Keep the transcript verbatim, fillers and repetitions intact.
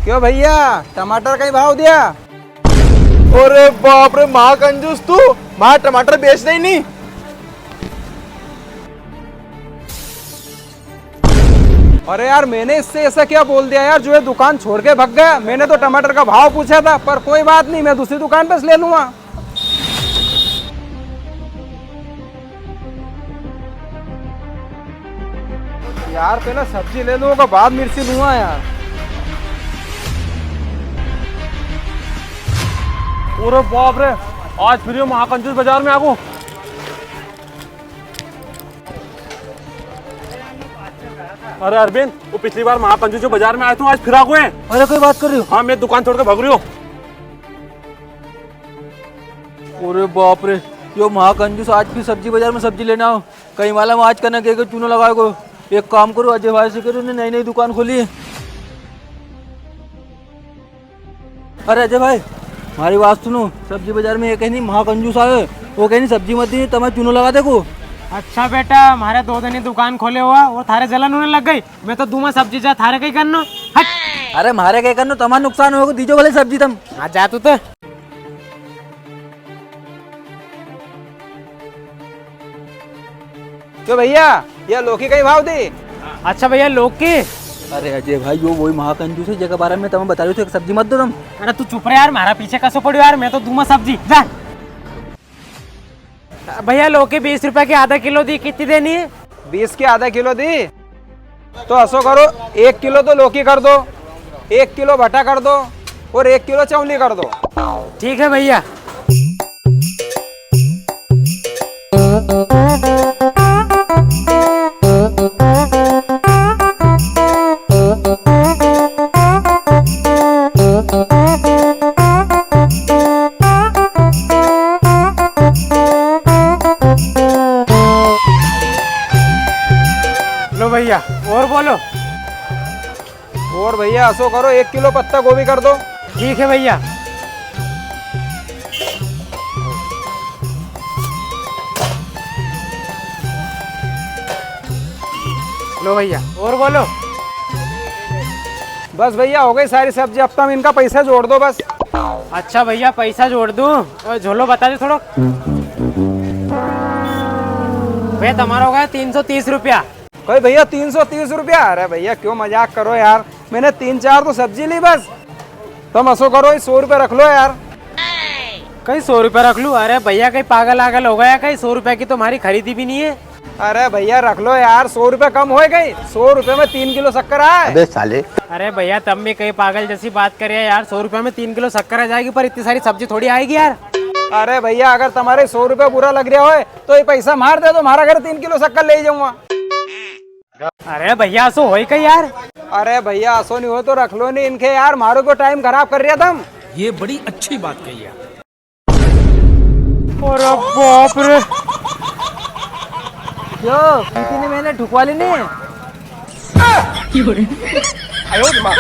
क्यों भैया, टमाटर कई भाव दिया? अरे बाप रे, महाकंजूस तू, म्हारा टमाटर बेच दे नी। अरे यार, मैंने इससे ऐसा क्या बोल दिया यार, जो ये दुकान छोड़ के भाग गया? मैंने तो टमाटर का भाव पूछा था, पर कोई बात नहीं, मैं दूसरी दुकान पे से ले लूंगा। यार, पहले सब्जी ले लूंगा, बाद मिर्ची लूंगा यार। अरे बाप रे, आज फिर यो महाकंजूस बाजार में आगो। अरे अरविंद, वो पिछली बार महाकंजूस जो बाजार में आया था, आज फिर आगो है। अरे, कोई बात कर रहे हो? हाँ, मैं दुकान छोड़ के भाग रही हूँ। अरे बाप रे, यो महाकंजूस आज फिर सब्जी बाजार में सब्जी लेना हो। कई मालूम आज कने के चूनो लगाएगो। एक काम करो, अजय भाई से करो, उन्हें नई नई दुकान खोली है। अरे अजय भाई, म्हारी बात सुनो, सब्जी बाजार में एक है नी महाकंजूस आवे, वो कहे नी सब्जी मत दी, तमारे चूनो लगा देगो। अच्छा बेटा, म्हारे दो दिन ही दुकान खोले हुआ, वो थारे जलन होने लग गई। मैं तो दूंगा सब्जी, जा, थारे कई करनो। हट। अरे म्हारे कई करनो, तमारे नुकसान होगो, दीजो भले सब्जी तम। हाँ, जा तू तो। क्यों भैया, ये लौकी कई भाव दी? अच्छा भैया, लौकी? अरे अजय भाई, यो वही महाकंजूस है, जेका बारे में तमे बता रही थी, एक सब्जी मत दो तम। अरे तू चुप रहे यार, म्हारा पीछे कसो पड़ो यार, मैं तो दूंगा सब्जी, जा। भैया, लौकी बीस रुपया की आधा किलो दी, कितनी देनी है? बीस की आधा किलो दी, तो असो करो, एक किलो तो लौकी कर दो, एक किलो भटा कर दो और एक किलो चवली कर दो। ठीक है भैया। लो भैया, और बोलो। और भैया, असो करो, एक किलो पत्ता गोभी कर दो। ठीक है भैया। लो भैया, और बोलो। बस भैया, हो गई सारी सब्जी, अब तम इनका पैसा जोड़ दो बस। अच्छा भैया, पैसा जोड़ दूं? अ, झोलो बता दो थोड़ो। भैया, तमारा हो गया तीन सौ तीस रुपया। कई भैया, तीन सौ तीस रुपया? अरे भैया, क्यों मजाक करो यार, मैंने तीन चार तो सब्जी ली बस। तम असो करो, ये सौ रुपया रख लो यार। कई सौ रुपया रख लूं? अरे भैया, कई पागल आगल हो गया कई? सौ रुपया की तो म्हारी खरीदी भी नी है। अरे भैया, रख लो यार, सौ रुपया कम होय कई? सौ रुपया में तीन किलो शक्कर आए। अबे साले। अरे भैया, तम भी कई पागल जैसी बात कर रहे हो यार। सौ रुपया में तीन किलो शक्कर आ जाएगी, पर इतनी सारी सब्जी थोड़ी आएगी यार। अरे भैया, अगर तमारे सौ रुपया बुरा लग रहा होय, तो ये पैसा म्हारे दे दो, म्हारा घर तीन किलो शक्कर ले जाऊंगा। अरे भैया, असो होय कई यार? अरे भैया, असो नी होय तो रख लो नी इनके यार, म्हारो को टाइम खराब कर रहा तम। ये बड़ी अच्छी बात कही यार। अरे बाप रे। क्यों, किसी ने मैंने ठुकवा ली नी? आयो रे माँ।